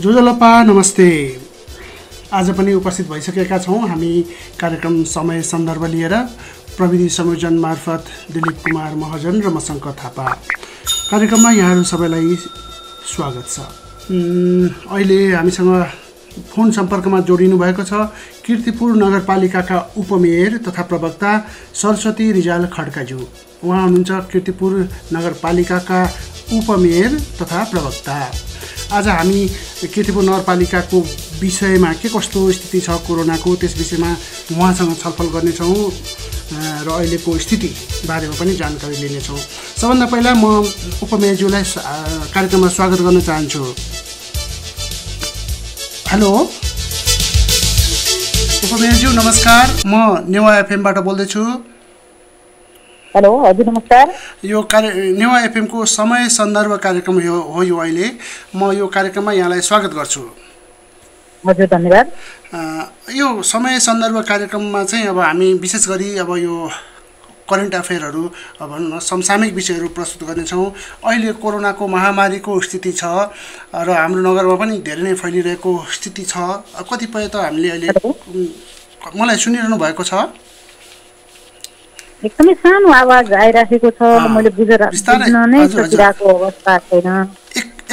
जोजलपा नमस्ते। आज पनि उपस्थित भइसकेका छौँ हामी कार्यक्रम समय सन्दर्भ लिएर प्रविधि संयोजन मार्फत दिलीप कुमार महर्जन र म शङ्कर थापा। कार्यक्रममा यहाँहरू सबैलाई स्वागत छ। अहिले हामीसँग फोन सम्पर्कमा जोडिनु भएको छ कीर्तिपुर नगरपालिकाका उपमेयर तथा प्रवक्ता सरस्वती रिजाल खड्काज्यू। उहाँ हुनुहुन्छ कीर्तिपुर नगरपालिकाका उपमेयर तथा प्रवक्ता। आज हामी कीर्तिपुर नगरपालिकाको विषयमा के कस्तो स्थिति छ कोरोनाको त्यस विषयमा उहाँसँग छलफल गर्नेछौँ र अहिलेको स्थिति बारेमा पनि जानकारी लिनेछौँ। सबभन्दा पहिला म उपमेयरज्यूलाई कार्यक्रममा स्वागत गर्न चाहन्छु। हेलो उपमेयरज्यू नमस्कार, म नेवा एफएमबाट बोल्दैछु। हेलो हजुर नमस्कार। यो नेवा एफएमको समय सन्दर्भ कार्यक्रम हो यो। अहिले म यो कार्यक्रममा यहाँलाई स्वागत गर्छु। हजुर धन्यवाद। यो समय सन्दर्भ कार्यक्रममा चाहिँ अब हामी विशेष गरी अब यो करेन्ट अफेयरहरू अब भनौँ न समसामयिक विषयहरू प्रस्तुत गर्नेछौँ। अहिले कोरोनाको महामारीको स्थिति छ र हाम्रो नगरमा पनि धेरै नै फैलिरहेको स्थिति छ। कतिपय त हामीले अहिले मलाई सुनिरहनु भएको छ, एकदमै सानो आवाज आइराखेको छ, मैले बुझ्न नै सकिरहेको अवस्था छैन।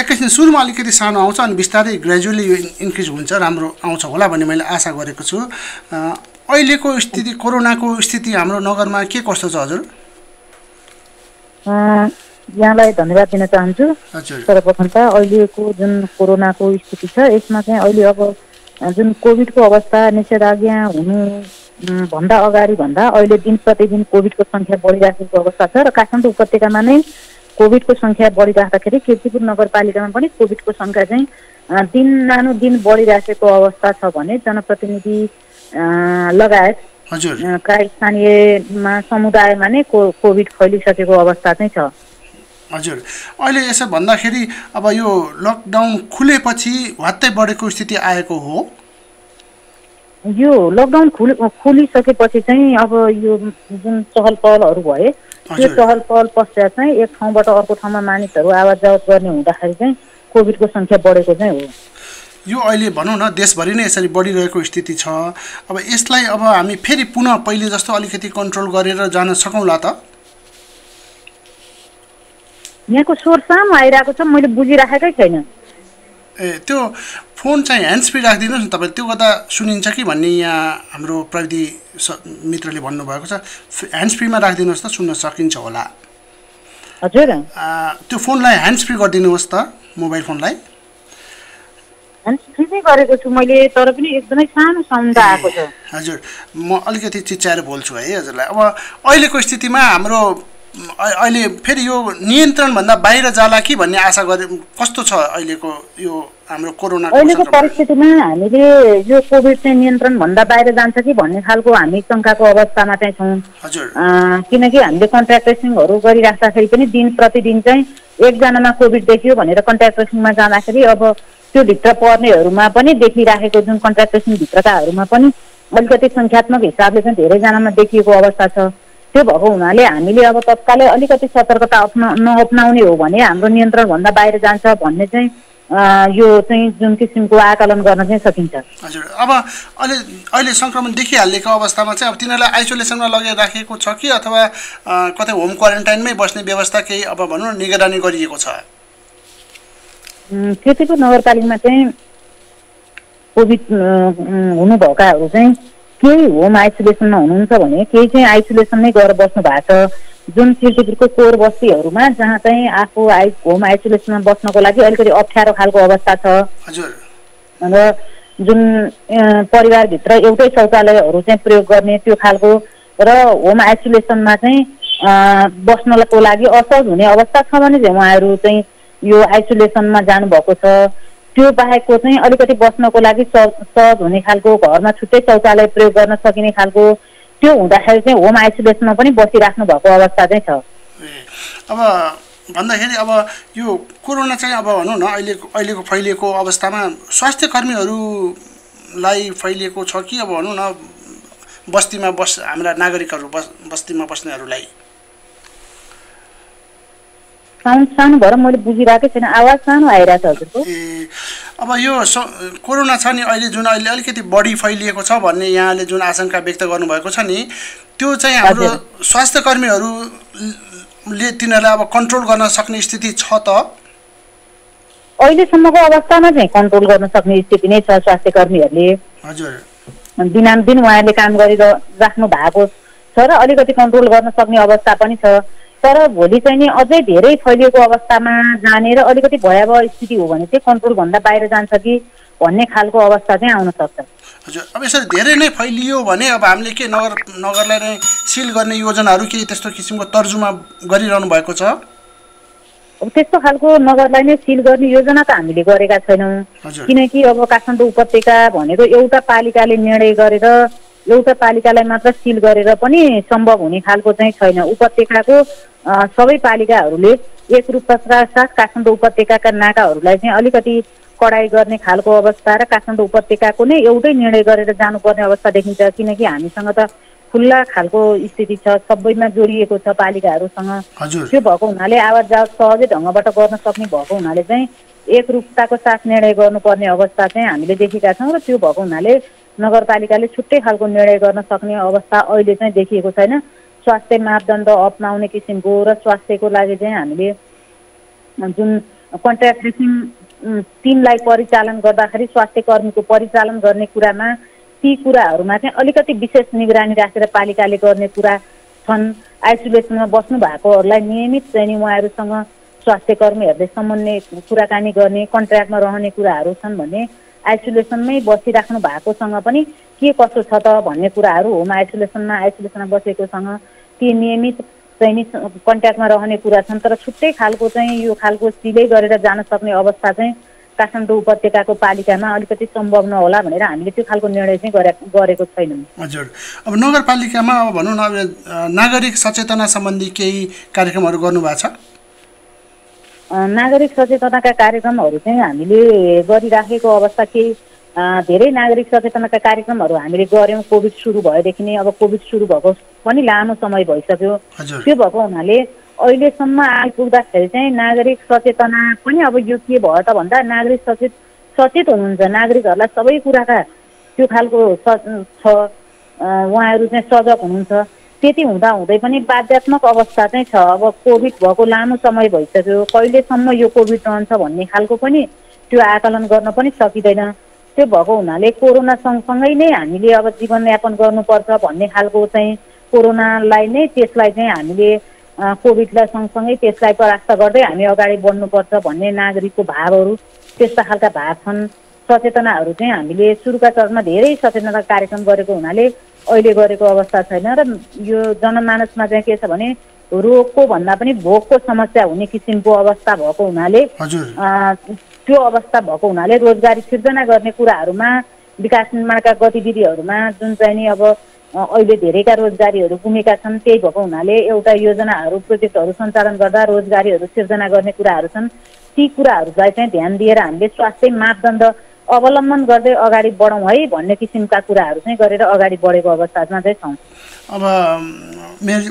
एकैछिन सुरुमा अलिकति सानो आउँछ अनि बिस्तारै ग्रेजुअली इन्क्रिज हुन्छ, राम्रो आउँछ होला भन्ने मैले आशा गरेको छु। अहिलेको स्थिति कोरोनाको स्थिति हाम्रो नगरमा के कस्तो छ हजुर? यहाँलाई धन्यवाद दिन चाहन्छु। सर्वप्रथम त अहिलेको जुन कोरोनाको स्थिति छ यसमा चाहिँ अहिले अब जुन कोभिडको अवस्था निषेधाज्ञा हुनु भन्दा अगाडि भन्दा अहिले दिन प्रतिदिन कोभिडको सङ्ख्या बढिराखेको अवस्था छ र काठमाडौँ उपत्यकामा नै कोभिडको सङ्ख्या बढिराख्दाखेरि कीर्तिपुर नगरपालिकामा पनि कोभिडको सङ्ख्या चाहिँ दिनानुदिन बढिराखेको अवस्था छ भने जनप्रतिनिधि लगायत स्थानीयमा समुदायमा नै कोभिड फैलिसकेको अवस्था चाहिँ छ। हजुर, अहिले यसो भन्दाखेरि अब यो लकडाउन खुलेपछि हत्तै बढेको स्थिति आएको हो। यो लकडाउन खुलिसकेपछि चाहिँ अब यो जुन चहल पहलहरू भए त्यो चहल पहल पश्चात चाहिँ एक ठाउँबाट अर्को ठाउँमा मानिसहरू आवाज जावत गर्ने हुँदाखेरि चाहिँ कोभिडको सङ्ख्या बढेको चाहिँ हो। यो अहिले भनौँ न देशभरि नै यसरी बढिरहेको स्थिति छ। अब यसलाई अब हामी फेरि पुनः पहिले जस्तो अलिकति कन्ट्रोल गरेर जान सकौँला त? यहाँको स्वर सानो आइरहेको छ, मैले बुझिराखेकै छैन। त्यो फोन चाहिँ ह्यान्ड फ्री राखिदिनुहोस् न तपाईँ, त्यो गर्दा सुनिन्छ कि भन्ने यहाँ हाम्रो प्रविधि मित्रले भन्नुभएको छ। ह्यान्ड फ्रीमा राखिदिनुहोस् त, सुन्न सकिन्छ होला। हजुर, त्यो फोनलाई ह्यान्ड फ्री गरिदिनुहोस् त, मोबाइल फोनलाई। ह्यान्ड फ्री नै गरेको छु मैले, तर पनि एकदमै सानो साउन्ड आएको छ। हजुर, म अलिकति चिच्याएर बोल्छु है हजुरलाई। अब अहिलेको स्थितिमा हाम्रो अहिले फेरि यो नियन्त्रणभन्दा बाहिर जाला कि भन्ने आशा गरे कस्तो छ अहिलेको यो हाम्रो कोरोना? अहिलेको परिस्थितिमा हामीले यो कोभिड चाहिँ नियन्त्रणभन्दा बाहिर जान्छ कि भन्ने खालको हामी शङ्काको अवस्थामा चाहिँ छौँ। हजुर, किनकि हामीले कन्ट्याक्ट ट्रेसिङहरू गरिराख्दाखेरि पनि दिन प्रतिदिन चाहिँ एकजनामा कोभिड देखियो भनेर कन्ट्याक्ट ट्रेसिङमा जाँदाखेरि अब त्यो भित्र पर्नेहरूमा पनि देखिराखेको जुन कन्ट्याक्ट ट्रेसिङभित्रकाहरूमा पनि अलिकति सङ्ख्यात्मक हिसाबले चाहिँ धेरैजनामा देखिएको अवस्था छ। त्यो भएको हुनाले हामीले अब तत्कालै अलिकति सतर्कता नअपनाउने हो भने हाम्रो नियन्त्रणभन्दा बाहिर जान्छ भन्ने चाहिँ यो चाहिँ जुन किसिमको आकलन गर्न चाहिँ सकिन्छ। हजुर, अब अहिले सङ्क्रमण देखिहालेको अवस्थामा चाहिँ अब तिनीहरूलाई आइसोलेसनमा लगेर राखेको छ कि अथवा कतै होम क्वारेन्टाइनमै बस्ने व्यवस्था केही अब भनौँ न निगरानी गरिएको छ? कीर्तिपुर नगरपालिकामा चाहिँ कोभिड हुनुभएकाहरू चाहिँ केही होम आइसोलेसनमा हुनुहुन्छ भने केही चाहिँ आइसोलेसन नै गरेर बस्नु भएको छ। जुन कीर्तिपुरको कोर बस्तीहरूमा जहाँ चाहिँ आफू होम आइसोलेसनमा बस्नको लागि अलिकति अप्ठ्यारो खालको अवस्था छ र जुन परिवारभित्र एउटै शौचालयहरू चाहिँ प्रयोग गर्ने त्यो खालको र होम आइसोलेसनमा चाहिँ बस्नको लागि असहज हुने अवस्था छ भने चाहिँ उहाँहरू चाहिँ यो आइसोलेसनमा जानुभएको छ। त्यो बाहेकको चाहिँ अलिकति बस्नको लागि सहज हुने खालको घरमा छुट्टै शौचालय प्रयोग गर्न सकिने खालको त्यो हुँदाखेरि चाहिँ होम आइसोलेसनमा पनि बसिराख्नु भएको अवस्था चाहिँ छ। अब भन्दाखेरि अब यो कोरोना चाहिँ अब भनौँ न अहिलेको फैलिएको अवस्थामा स्वास्थ्य कर्मीहरूलाई फैलिएको छ कि अब भनौँ न बस्तीमा हाम्रा नागरिकहरू बस्तीमा बस्नेहरूलाई? साउन्ड सानो भएर मैले बुझिरहेकै छैन, आवाज सानो आइरहेको छ हजुरको। अब यो कोरोना छ नि अहिले जुन अहिले अलिकति बढी फैलिएको छ भन्ने यहाँले जुन आशंका व्यक्त गर्नुभएको छ नि त्यो चाहिँ हाम्रो स्वास्थ्य कर्मीहरूले तिनीहरूलाई अब कन्ट्रोल गर्न सक्ने स्थिति छ त? अहिलेसम्मको अवस्थामा चाहिँ कन्ट्रोल गर्न सक्ने स्थिति नै छ। स्वास्थ्य कर्मीहरूले हजुर दिनानुदिन उहाँहरूले काम गरिराख्नु भएको छ र अलिकति कन्ट्रोल गर्न सक्ने अवस्था पनि छ। तर भोलि चाहिँ नि अझै धेरै फैलिएको अवस्थामा जाने र अलिकति भयावह स्थिति हो भने चाहिँ कन्ट्रोलभन्दा बाहिर जान्छ कि भन्ने खालको अवस्था चाहिँ आउन सक्छ। हजुर अब यसरी धेरै नै फैलियो भने अब हामीले के नगरलाई नै सिल गर्ने योजनाहरू केही त्यस्तो किसिमको तर्जुमा गरिरहनु भएको छ? अब त्यस्तो खालको नगरलाई नै सिल गर्ने योजना त हामीले गरेका छैनौँ, किनकि अब काठमाडौँ उपत्यका भनेको एउटा पालिकाले निर्णय गरेर एउटा पालिकालाई मात्र सिल गरेर पनि सम्भव हुने खालको चाहिँ छैन। उपत्यकाको सबै पालिकाहरूले एक रूपका साथ काठमाडौँ उपत्यकाका नाकाहरूलाई चाहिँ अलिकति कडाई गर्ने खालको अवस्था र काठमाडौँ उपत्यकाको नै एउटै निर्णय गरेर जानुपर्ने अवस्था देखिन्छ। किनकि हामीसँग त खुल्ला खालको स्थिति छ, सबैमा जोडिएको छ पालिकाहरूसँग। त्यो भएको हुनाले आवाज जावत सहजै ढङ्गबाट गर्न सक्ने भएको हुनाले चाहिँ एकरूपताको साथ निर्णय गर्नुपर्ने अवस्था चाहिँ हामीले देखेका छौँ र त्यो भएको हुनाले नगरपालिकाले छुट्टै खालको निर्णय गर्न सक्ने अवस्था अहिले चाहिँ देखिएको छैन। स्वास्थ्य मापदण्ड अपनाउने किसिमको र स्वास्थ्यको लागि चाहिँ हामीले जुन कन्ट्याक्ट ट्रेसिङ टिमलाई परिचालन गर्दाखेरि स्वास्थ्य कर्मीको परिचालन गर्ने कुरामा ती कुराहरूमा चाहिँ अलिकति विशेष निगरानी राखेर पालिकाले गर्ने कुरा छन्। आइसोलेसनमा बस्नु भएकोहरूलाई नियमित चाहिँ उहाँहरूसँग स्वास्थ्य कर्मीहरूले समन्वय कुराकानी गर्ने कन्ट्र्याक्टमा रहने कुराहरू छन् भने आइसोलेसनमै बसिराख्नु भएकोसँग पनि के कसो छ त भन्ने कुराहरू होम आइसोलेसनमा बसेकोसँग ती नियमित चाहिँ कन्ट्याक्टमा रहने कुरा छन्। तर छुट्टै खालको चाहिँ यो खालको सिलै गरेर जान सक्ने अवस्था चाहिँ काठमाडौँ उपत्यकाको पालिकामा अलिकति सम्भव नहोला भनेर हामीले त्यो खालको निर्णय चाहिँ गरेको छैनौँ। हजुर अब नगरपालिकामा अब भनौँ न नागरिक सचेतना सम्बन्धी केही कार्यक्रमहरू गर्नुभएको छ? नागरिक सचेतनाका कार्यक्रमहरू चाहिँ हामीले गरिराखेको अवस्था केही धेरै नागरिक सचेतनाका कार्यक्रमहरू हामीले गऱ्यौँ कोभिड सुरु भएदेखि नै। अब कोभिड सुरु भएको पनि लामो समय भइसक्यो। त्यो भएको हुनाले अहिलेसम्म आइपुग्दाखेरि चाहिँ नागरिक सचेतना पनि अब यो के भयो त भन्दा नागरिक सचेत हुनुहुन्छ, नागरिकहरूलाई सबै कुराका त्यो खालको छ, उहाँहरू चाहिँ सजग हुनुहुन्छ। त्यति हुँदाहुँदै पनि बाध्यात्मक अवस्था चाहिँ छ। अब कोभिड भएको लामो समय भइसक्यो, कहिलेसम्म यो कोभिड रहन्छ भन्ने खालको पनि त्यो आकलन गर्न पनि सकिँदैन। त्यो भएको हुनाले कोरोना सँगसँगै नै हामीले अब जीवनयापन गर्नुपर्छ भन्ने खालको चाहिँ कोरोनालाई नै त्यसलाई चाहिँ हामीले कोभिडलाई सँगसँगै त्यसलाई परास्त गर्दै हामी अगाडि बढ्नुपर्छ भन्ने नागरिकको भावहरू त्यस्ता खालका भाव छन्। सचेतनाहरू चाहिँ हामीले सुरुका चरणमा धेरै सचेतना कार्यक्रम गरेको हुनाले अहिले गरेको अवस्था छैन। र यो जनमानसमा चाहिँ के छ भने रोगको भन्दा पनि भोकको समस्या हुने किसिमको अवस्था भएको हुनाले त्यो अवस्था भएको हुनाले रोजगारी सिर्जना गर्ने कुराहरूमा विकास निर्माणका गतिविधिहरूमा जुन चाहिँ नि अब अहिले धेरैका रोजगारीहरू गुमेका छन्। त्यही भएको हुनाले एउटा योजनाहरू प्रोजेक्टहरू सञ्चालन गर्दा रोजगारीहरू सिर्जना गर्ने कुराहरू छन्। ती कुराहरूलाई चाहिँ ध्यान दिएर हामीले स्वास्थ्य मापदण्ड अवलम्बन गर्दै अगाडि बढौँ है भन्ने किसिमका कुराहरू चाहिँ गरेर अगाडि बढेको अवस्थामा चाहिँ छौँ। अब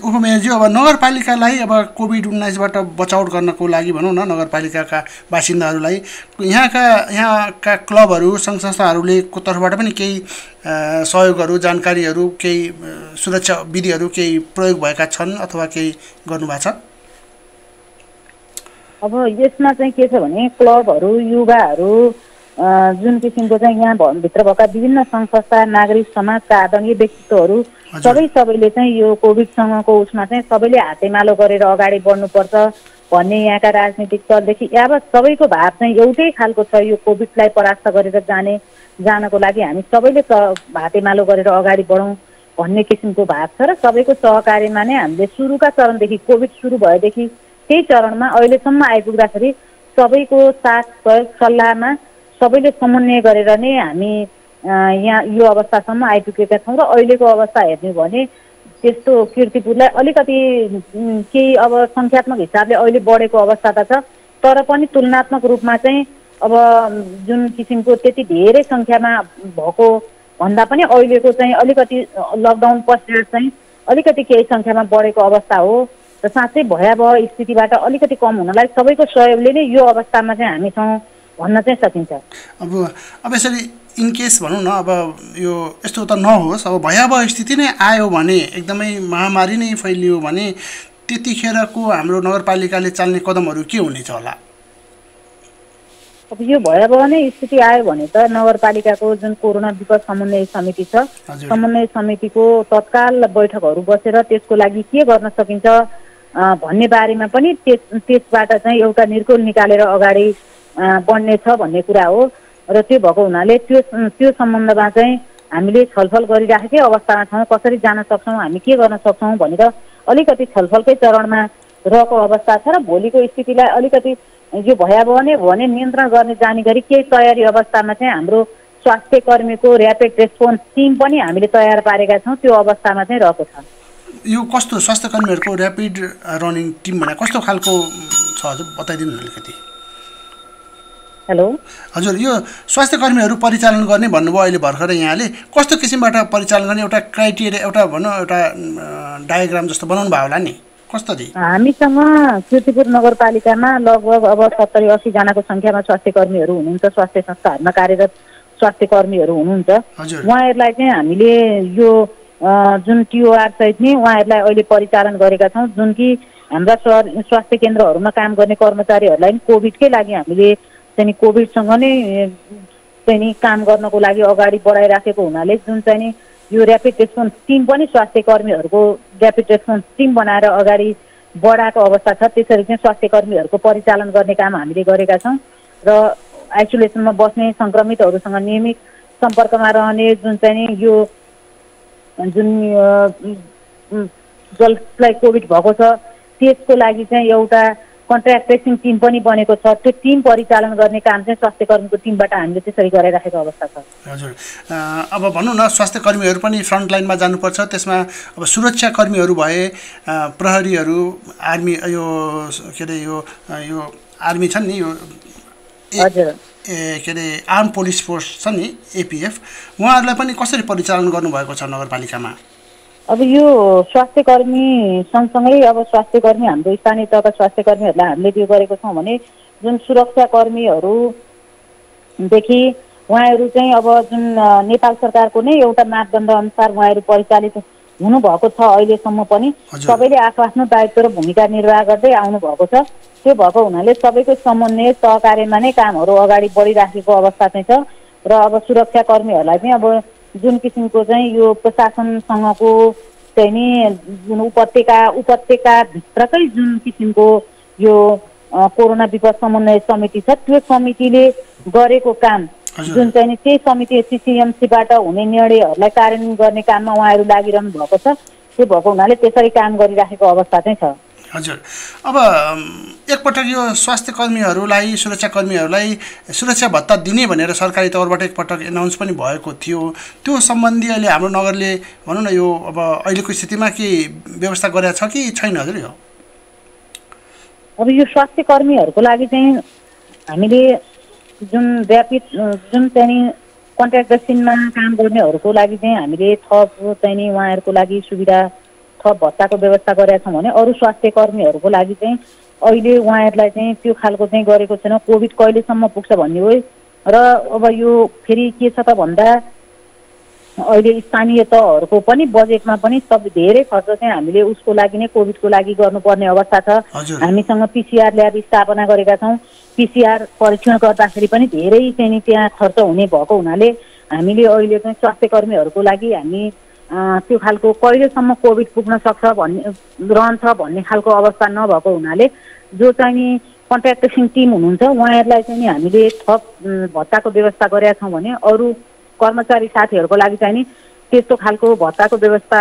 उपमेयरज्यू अब नगरपालिकालाई अब कोभिड-19बाट बचाउ गर्नको लागि भनौँ न नगरपालिकाका बासिन्दाहरूलाई यहाँका क्लबहरू सङ्घ संस्थाहरूले को तर्फबाट पनि केही सहयोगहरू जानकारीहरू केही सुरक्षा विधिहरू केही प्रयोग भएका छन् अथवा केही गर्नुभएको छ? अब यसमा चाहिँ के छ भने क्लबहरू युवाहरू जुन किसिमको चाहिँ यहाँ भित्र भएका विभिन्न सङ्घ संस्था नागरिक समाजका आदरणीय व्यक्तित्वहरू सबैले चाहिँ यो कोभिडसँगको उसमा चाहिँ सबैले हातेमालो गरेर अगाडि बढ्नुपर्छ भन्ने यहाँका राजनीतिक दलदेखि यावत सबैको भाव चाहिँ एउटै खालको छ। यो कोभिडलाई परास्त गरेर जानको लागि हामी सबैले हातेमालो गरेर अगाडि बढौँ भन्ने किसिमको भाव छ र सबैको सहकार्यमा नै हामीले सुरुका चरणदेखि कोभिड सुरु भएदेखि त्यही चरणमा अहिलेसम्म आइपुग्दाखेरि सबैको साथ सहयोग सल्लाहमा सबैले समन्वय गरेर नै हामी यहाँ यो अवस्थासम्म आइपुगेका छौँ। र अहिलेको अवस्था हेर्ने हो भने त्यस्तो कीर्तिपुरलाई अलिकति केही अब सङ्ख्यात्मक हिसाबले अहिले बढेको अवस्था त छ, तर पनि तुलनात्मक रूपमा चाहिँ अब जुन किसिमको त्यति धेरै सङ्ख्यामा भएको भन्दा पनि अहिलेको चाहिँ अलिकति लकडाउन पश्चात चाहिँ अलिकति केही सङ्ख्यामा बढेको अवस्था हो। र साँच्चै भयावह स्थितिबाट अलिकति कम हुनलाई सबैको सहयोगले नै यो अवस्थामा चाहिँ हामी छौँ। भन्न चाहिँ सकिन्छ। अब यसरी इन केस भनौँ न, अब यो यस्तो त नहोस्, अब भयावह स्थिति नै आयो भने, एकदमै महामारी नै फैलियो भने त्यतिखेरको हाम्रो नगरपालिकाले चाल्ने कदमहरू के हुनेछ होला? अब यो भयावह नै स्थिति आयो भने त नगरपालिकाको जुन कोरोना विपद समन्वय समिति छ, समन्वय समितिको तत्काल बैठकहरू बसेर त्यसको लागि के गर्न सकिन्छ भन्ने बारेमा पनि त्यसबाट चाहिँ एउटा निर्कुल निकालेर अगाडि बढ्ने छ भन्ने कुरा हो। र त्यो भएको हुनाले त्यो सम्बन्धमा चाहिँ हामीले छलफल गरिराखेकै अवस्थामा छौँ। कसरी जान सक्छौँ, हामी के गर्न सक्छौँ भनेर अलिकति छलफलकै चरणमा रहेको अवस्था छ। र भोलिको स्थितिलाई अलिकति यो भयावह नै हो भने नियन्त्रण गर्ने जाने गरी केही तयारी अवस्थामा चाहिँ हाम्रो स्वास्थ्य कर्मीको ऱ्यापिड रेस्पोन्स टिम पनि हामीले तयार पारेका छौँ। त्यो अवस्थामा चाहिँ रहेको छ। यो कस्तो स्वास्थ्य कर्मीहरूको ऱ्यापिड रनिङ टिम भने कस्तो खालको छ हजुर बताइदिनु न अलिकति। हेलो हजुर, यो स्वास्थ्य कर्मीहरू परिचालन गर्ने भन्नुभयो अहिले भर्खरै यहाँले, कस्तो किसिमबाट परिचालन गर्ने एउटा क्राइटेरिया, एउटा भनौँ एउटा डायग्राम जस्तो बनाउनु भयो होला नि, कसरी? हामीसँग कीर्तिपुर नगरपालिकामा लगभग अब 70-80 जनाको सङ्ख्यामा स्वास्थ्य कर्मीहरू हुनुहुन्छ। स्वास्थ्य संस्थाहरूमा कार्यरत स्वास्थ्य कर्मीहरू हुनुहुन्छ। उहाँहरूलाई चाहिँ हामीले यो जुन टिओआर सहित नै उहाँहरूलाई अहिले परिचालन गरेका छौँ। जुन कि हाम्रा स्वास्थ्य केन्द्रहरूमा काम गर्ने कर्मचारीहरूलाई नि कोभिडकै लागि हामीले चाहिँ कोभिडसँग नै चाहिँ नि काम गर्नको लागि अगाडि बढाइराखेको हुनाले जुन चाहिँ नि यो ऱ्यापिड रेस्पोन्स टिम पनि स्वास्थ्य कर्मीहरूको ऱ्यापिड रेस्पोन्स टिम बनाएर अगाडि बढाएको अवस्था छ। त्यसरी चाहिँ स्वास्थ्य कर्मीहरूको परिचालन गर्ने काम हामीले गरेका छौँ। र आइसोलेसनमा बस्ने सङ्क्रमितहरूसँग नियमित सम्पर्कमा रहने जुन चाहिँ नि यो जुन जसलाई कोभिड भएको छ त्यसको लागि चाहिँ एउटा कन्ट्र्याक्ट ट्रेसिङ टिम पनि बनेको छ। त्यो टिम परिचालन गर्ने काम चाहिँ स्वास्थ्य कर्मीको टिमबाट हामीले त्यसरी गराइराखेको अवस्था छ। हजुर, अब भनौँ न स्वास्थ्य कर्मीहरू पनि फ्रन्ट लाइनमा जानुपर्छ। त्यसमा अब सुरक्षा कर्मीहरू भए, प्रहरीहरू, आर्मी, यो के अरे यो आर्मी छन् नि, यो हजुर के अरे आर्म पुलिस फोर्स छ नि एपिएफ, उहाँहरूलाई पनि कसरी परिचालन गर्नुभएको छ नगरपालिकामा? अब यो स्वास्थ्य कर्मी सँगसँगै अब स्वास्थ्य कर्मी हाम्रो स्थानीय तहका स्वास्थ्य कर्मीहरूलाई हामीले के गरेको छौँ भने जुन सुरक्षा कर्मीहरूदेखि उहाँहरू चाहिँ अब जुन नेपाल सरकारको नै एउटा मापदण्ड अनुसार उहाँहरू परिचालित हुनुभएको छ। अहिलेसम्म पनि सबैले आफ्नो दायित्व र भूमिका निर्वाह गर्दै आउनुभएको छ। त्यो भएको हुनाले सबैको समन्वय सहकार्यमा नै कामहरू अगाडि बढिराखेको अवस्था चाहिँ छ। र अब सुरक्षा कर्मीहरूलाई चाहिँ अब जुन किसिमको चाहिँ यो प्रशासनसँगको चाहिँ नि जुन उपत्यकाभित्रकै जुन किसिमको यो कोरोना विपद समन्वय समिति छ त्यो समितिले गरेको काम जुन चाहिँ नि त्यही समिति सिसिएमसीबाट हुने निर्णयहरूलाई कार्यान्वयन गर्ने काममा उहाँहरू लागिरहनु भएको छ। त्यो भएको हुनाले त्यसरी काम गरिराखेको अवस्था चाहिँ छ। हजुर, अब एकपटक यो स्वास्थ्य कर्मीहरूलाई, सुरक्षा कर्मीहरूलाई सुरक्षा भत्ता दिने भनेर सरकारी तौरबाट एकपटक एनाउन्स पनि भएको थियो। त्यो सम्बन्धी अहिले हाम्रो नगरले भनौँ न यो अब अहिलेको स्थितिमा के व्यवस्था गरेको छ कि छैन हजुर? यो अब यो स्वास्थ्य कर्मीहरूको लागि चाहिँ हामीले जुन ऱ्यापिड जुन चाहिँ नि कन्ट्र्याक्ट बेसिसमा काम गर्नेहरूको लागि चाहिँ हामीले थप चाहिँ नि उहाँहरूको लागि सुविधा थप भत्ताको व्यवस्था गरेका छौँ भने अरू स्वास्थ्य कर्मीहरूको लागि चाहिँ अहिले उहाँहरूलाई चाहिँ त्यो खालको चाहिँ गरेको छैन। कोभिड कहिलेसम्म पुग्छ भन्ने हो। र अब यो फेरि के छ त भन्दा अहिले स्थानीय तहहरूको पनि बजेटमा पनि सब धेरै खर्च चाहिँ हामीले उसको लागि नै कोभिडको लागि गर्नुपर्ने अवस्था छ। हामीसँग पिसिआर ल्याब स्थापना गरेका छौँ। पिसिआर परीक्षण गर्दाखेरि पनि धेरै चाहिँ नि त्यहाँ खर्च हुने भएको हुनाले हामीले अहिले चाहिँ स्वास्थ्य कर्मीहरूको लागि हामी त्यो खालको कहिलेसम्म कोभिड पुग्न सक्छ रहन्छ भन्ने खालको अवस्था नभएको हुनाले जो चाहिँ नि कन्ट्र्याक्ट ट्रेसिङ टिम हुनुहुन्छ उहाँहरूलाई चाहिँ नि हामीले थप भत्ताको व्यवस्था गरेका छौँ भने अरू कर्मचारी साथीहरूको लागि चाहिँ नि त्यस्तो खालको भत्ताको व्यवस्था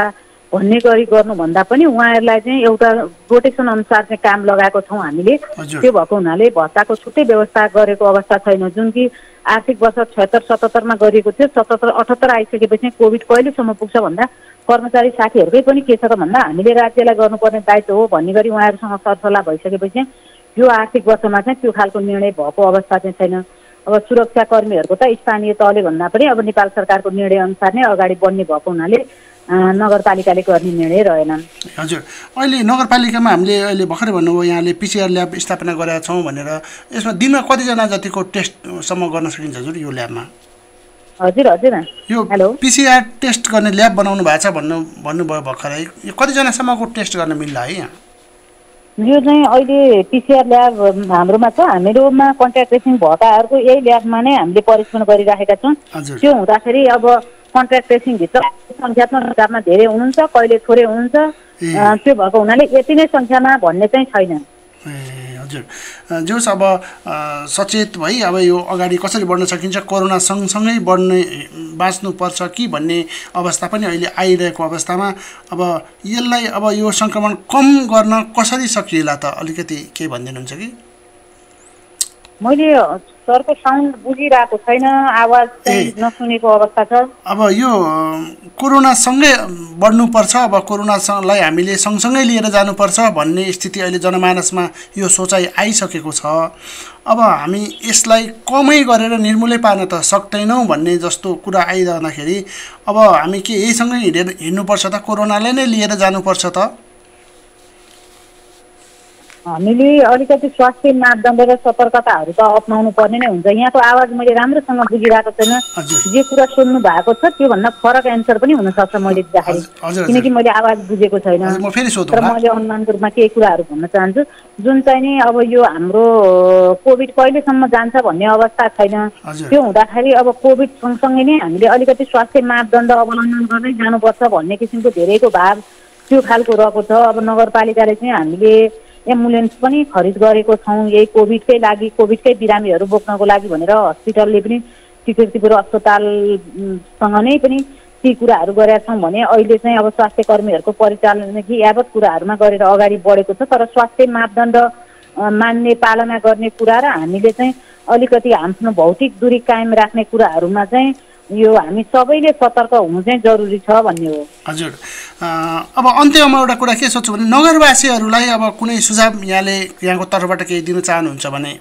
भन्ने गरी गर्नुभन्दा पनि उहाँहरूलाई चाहिँ एउटा रोटेसन अनुसार चाहिँ काम लगाएको छौँ हामीले। त्यो भएको हुनाले भत्ताको छुट्टै व्यवस्था गरेको अवस्था छैन। जुन कि आर्थिक वर्ष 76-77मा गरिएको थियो, 77-78 आइसकेपछि कोभिड कहिलेसम्म पुग्छ भन्दा कर्मचारी साथीहरूकै पनि के छ त भन्दा हामीले राज्यलाई गर्नुपर्ने दायित्व हो भन्ने गरी उहाँहरूसँग सरसल्लाह भइसकेपछि यो आर्थिक वर्षमा चाहिँ त्यो खालको निर्णय भएको अवस्था चाहिँ छैन। अब सुरक्षा कर्मीहरूको त स्थानीय तहले भन्दा पनि अब नेपाल सरकारको निर्णय अनुसार नै अगाडि बढ्ने भएको हुनाले नगरपालिकाले गर्ने निर्णय रहेनन्। हजुर, अहिले नगरपालिकामा हामीले अहिले भर्खरै भन्नुभयो यहाँले पिसिआर ल्याब स्थापना गरेका छौँ भनेर, यसमा दिनमा कतिजना जतिको टेस्टसम्म गर्न सकिन्छ हजुर यो ल्याबमा? हजुर हजुर यो पिसिआर टेस्ट गर्ने ल्याब बनाउनु भएको छ भन्नुभयो भर्खरै, यो कतिजनासम्मको टेस्ट गर्न मिल्ला है यहाँ? यो चाहिँ अहिले पिसिआर ल्याब हाम्रोमा छ। हामीहरूमा कन्ट्याक्ट ट्रेसिङ भएकाहरूको यही ल्याबमा नै हामीले परीक्षण गरिराखेका छौँ। त्यो हुँदाखेरि अब कन्ट्याक्ट ट्रेसिङभित्र सङ्ख्यात्मक हिसाबमा धेरै हुनुहुन्छ, कहिले थोरै हुनुहुन्छ। त्यो भएको हुनाले यति नै सङ्ख्यामा भन्ने चाहिँ छैन। हजुर, जो अब सचेत भई अब यो अगाडि कसरी बढ्न सकिन्छ, कोरोना सँगसँगै बाँच्नुपर्छ कि भन्ने अवस्था पनि अहिले आइरहेको अवस्थामा अब यसलाई अब यो सङ्क्रमण कम गर्न कसरी सकिएला त अलिकति के भनिदिनुहुन्छ कि? मैले सरको साउन्ड बुझिरहेको छैन, आवाज चाहिँ नसुनेको अवस्था छ। अब यो कोरोनासँगै बढ्नुपर्छ, अब कोरोनालाई हामीले सँगसँगै लिएर जानुपर्छ भन्ने स्थिति अहिले जनमानसमा यो सोचाइ आइसकेको छ। अब हामी यसलाई कमै गरेर निर्मूलै पार्न त सक्दैनौँ भन्ने जस्तो कुरा आइरहँदाखेरि अब हामी के यहीसँगै हिँड्नुपर्छ त, कोरोनालाई नै लिएर जानुपर्छ त? हामीले अलिकति स्वास्थ्य मापदण्ड र सतर्कताहरू त अप्नाउनु पर्ने नै हुन्छ। यहाँको आवाज मैले राम्रोसँग बुझिरहेको छैन। जे कुरा सुन्नु भएको छ त्योभन्दा फरक एन्सर पनि हुनसक्छ मैले दिँदाखेरि, किनकि मैले आवाज बुझेको छैन। तर मैले अनुमानको रूपमा केही कुराहरू भन्न चाहन्छु, जुन चाहिँ नि अब यो हाम्रो कोभिड कहिलेसम्म जान्छ भन्ने अवस्था छैन। त्यो हुँदाखेरि अब कोभिड सँगसँगै नै हामीले अलिकति स्वास्थ्य मापदण्ड अवलम्बन गर्दै जानुपर्छ भन्ने किसिमको धेरैको भाव त्यो खालको रहेको छ। अब नगरपालिकाले चाहिँ हामीले एम्बुलेन्स पनि खरिद गरेको छौँ यही कोभिडकै लागि, कोभिडकै बिरामीहरू बोक्नको लागि भनेर हस्पिटलले पनि कीर्तिपुर अस्पतालसँग नै पनि ती कुराहरू गरेका छौँ भने अहिले चाहिँ अब स्वास्थ्य कर्मीहरूको परिचालनदेखि यावत कुराहरूमा गरेर अगाडि बढेको छ। तर स्वास्थ्य मापदण्ड मान्ने पालना गर्ने कुरा र हामीले चाहिँ अलिकति आफ्नो भौतिक दूरी कायम राख्ने कुराहरूमा चाहिँ यो हामी सबैले सतर्क हुनु चाहिँ जरुरी छ भन्ने हो। हजुर, अब अन्त्यमा एउटा कुरा के सोध्छु भने नगरवासीहरूलाई अब कुनै सुझाव यहाँको तर्फबाट केही दिन चाहनुहुन्छ भने?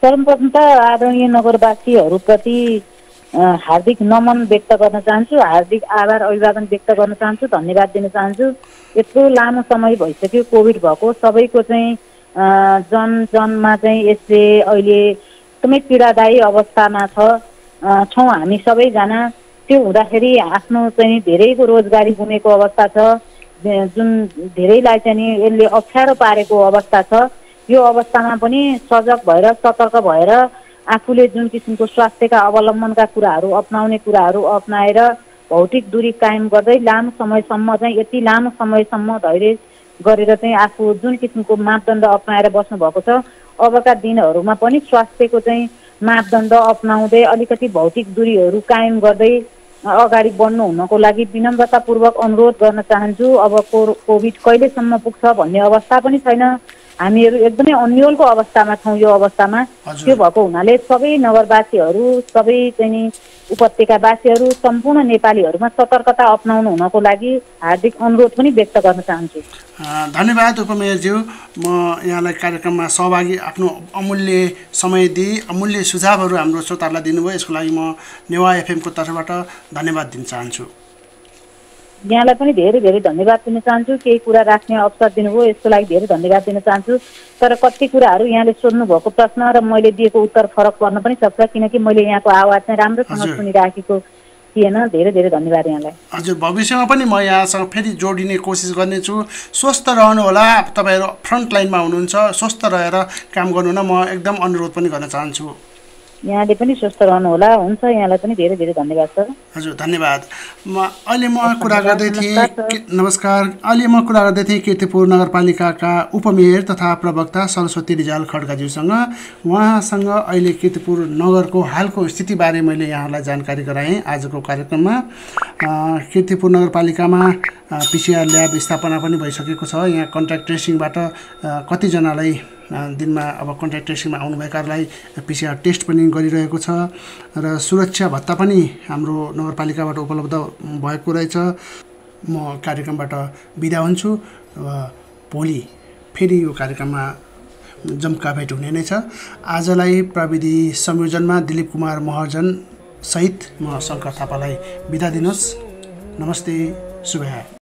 सर्वप्रथम त आदरणीय नगरवासीहरूप्रति हार्दिक नमन व्यक्त गर्न चाहन्छु, हार्दिक आभार अभिवादन व्यक्त गर्न चाहन्छु, धन्यवाद दिन चाहन्छु। यत्रो लामो समय भइसक्यो कोभिड भएको, सबैको चाहिँ जनजनमा चाहिँ यसले अहिले एकदमै पीडादायी अवस्थामा छौँ हामी सबैजना। त्यो हुँदाखेरि आफ्नो चाहिँ धेरैको रोजगारी गुमेको अवस्था छ, जुन धेरैलाई चाहिँ यसले अप्ठ्यारो पारेको अवस्था छ। यो अवस्थामा पनि सजग भएर सतर्क भएर आफूले जुन किसिमको स्वास्थ्यका अवलम्बनका कुराहरू अप्नाउने कुराहरू अप्नाएर भौतिक दूरी कायम गर्दै लामो समयसम्म चाहिँ यति लामो समयसम्म धैर्य गरेर चाहिँ आफू जुन किसिमको मापदण्ड अप्नाएर बस्नु भएको छ, अबका दिनहरूमा पनि स्वास्थ्यको चाहिँ मापदण्ड अप्नाउँदै अलिकति भौतिक दूरीहरू कायम गर्दै अगाडि बढ्नु हुनको लागि विनम्रतापूर्वक अनुरोध गर्न चाहन्छु। अब कोभिड कहिलेसम्म पुग्छ भन्ने अवस्था पनि छैन, हामीहरू एकदमै अन्यलको अवस्थामा छौँ। यो अवस्थामा त्यो भएको हुनाले सबै नगरवासीहरू, सबै चाहिँ उपत्यकावासीहरू, सम्पूर्ण नेपालीहरूमा सतर्कता अप्नाउनु हुनको लागि हार्दिक अनुरोध पनि व्यक्त गर्न चाहन्छु। धन्यवाद उपमेयरज्यू, म यहाँलाई कार्यक्रममा सहभागी आफ्नो अमूल्य समय दिई अमूल्य सुझावहरू हाम्रो श्रोताहरूलाई दिनुभयो, यसको लागि म नेवा एफएमको तर्फबाट धन्यवाद दिन चाहन्छु। यहाँलाई पनि धेरै धेरै धन्यवाद दिन चाहन्छु, केही कुरा राख्ने अवसर दिनुभयो यसको लागि धेरै धन्यवाद दिन चाहन्छु। तर कति कुराहरू यहाँले सोध्नु भएको प्रश्न र मैले दिएको उत्तर फरक पर्न पनि सक्छ, किनकि मैले यहाँको आवाज चाहिँ राम्रोसँग सुनिराखेको थिएन। धेरै धेरै धन्यवाद यहाँलाई। हजुर, भविष्यमा पनि म यहाँसँग फेरि जोडिने कोसिस गर्नेछु। स्वस्थ रहनु होला, तपाईँहरू फ्रन्ट लाइनमा हुनुहुन्छ, स्वस्थ रहेर काम गर्नु न म एकदम अनुरोध पनि गर्न चाहन्छु। यहाँले पनि स्वस्थ रहनु होला। हुन्छ, यहाँलाई पनि धेरै धेरै धन्यवाद सर। हजुर, धन्यवाद। अहिले म कुरा गर्दै थिएँ, नमस्कार, अहिले म कुरा गर्दै थिएँ कीर्तिपुर नगरपालिकाका उपमेयर तथा प्रवक्ता सरस्वती रिजाल खड्काज्यूसँग। उहाँसँग अहिले कीर्तिपुर नगरको हालको स्थितिबारे मैले यहाँलाई जानकारी गराएँ आजको कार्यक्रममा। कीर्तिपुर नगरपालिकामा पिसिआर ल्याब स्थापना पनि भइसकेको छ। यहाँ कन्ट्याक्ट ट्रेसिङबाट कतिजनालाई दिनमा अब कन्ट्याक्ट ट्रेसिङमा आउनुभएकाहरूलाई पिसिआर टेस्ट पनि गरिरहेको छ र सुरक्षा भत्ता पनि हाम्रो नगरपालिकाबाट उपलब्ध भएको रहेछ। म कार्यक्रमबाट बिदा हुन्छु। भोलि फेरि यो कार्यक्रममा जम्का भेट हुने नै छ। आजलाई प्रविधि संयोजनमा दिलीप कुमार महर्जन सहित म शङ्कर थापालाई बिदा दिनुहोस्। नमस्ते, शुभया।